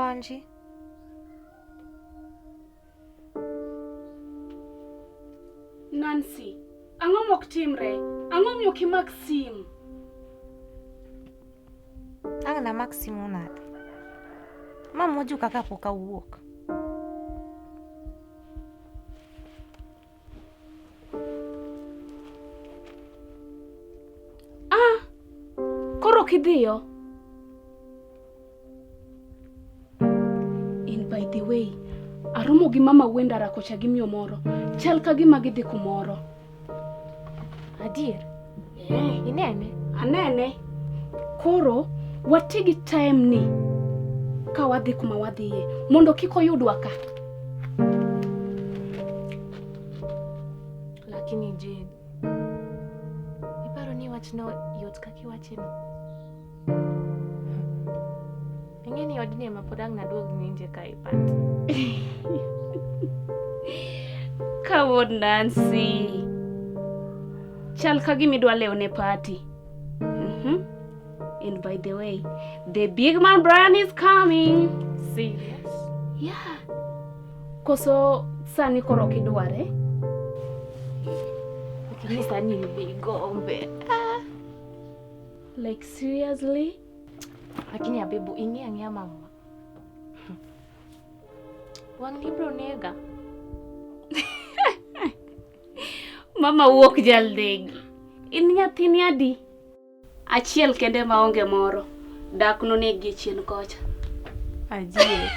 Donji. Nancy, ang'o mok timre? Ang'o miyo ok imak sim? Ang' namak simu nade? Ma mojuka kapok awuok. Ah, koro ok idhiyo? In by the way, aromo gi mama Wendara kocha gi miyo moro. Chal ka gima gidhi kumoro. Adier? Eh. Inene? Anene. Koro wati gi time ni ka wadhi kuma wadhiye mondo kik oyudwa ka. Lakini Jane, iparo ni wachno yot kaka iwacheno? Ing'e ni odni ema pod ang' naduog winje ka ipat. Come on Nancy. Chal ka gima idwa lewo ne party. And by the way, the big man Brian is coming. Serious? Yeah. Koso sani koro ok idware? Lakini sani nibigombe. Ah. Like seriously? Lakini Abibu ing'e ang'eya mama. Wang' ni bro nega. Mama wuok jaldegi. In nyathini adi? Achiel kende maonge moro. Dak noneg gi chien kocha. Ajie.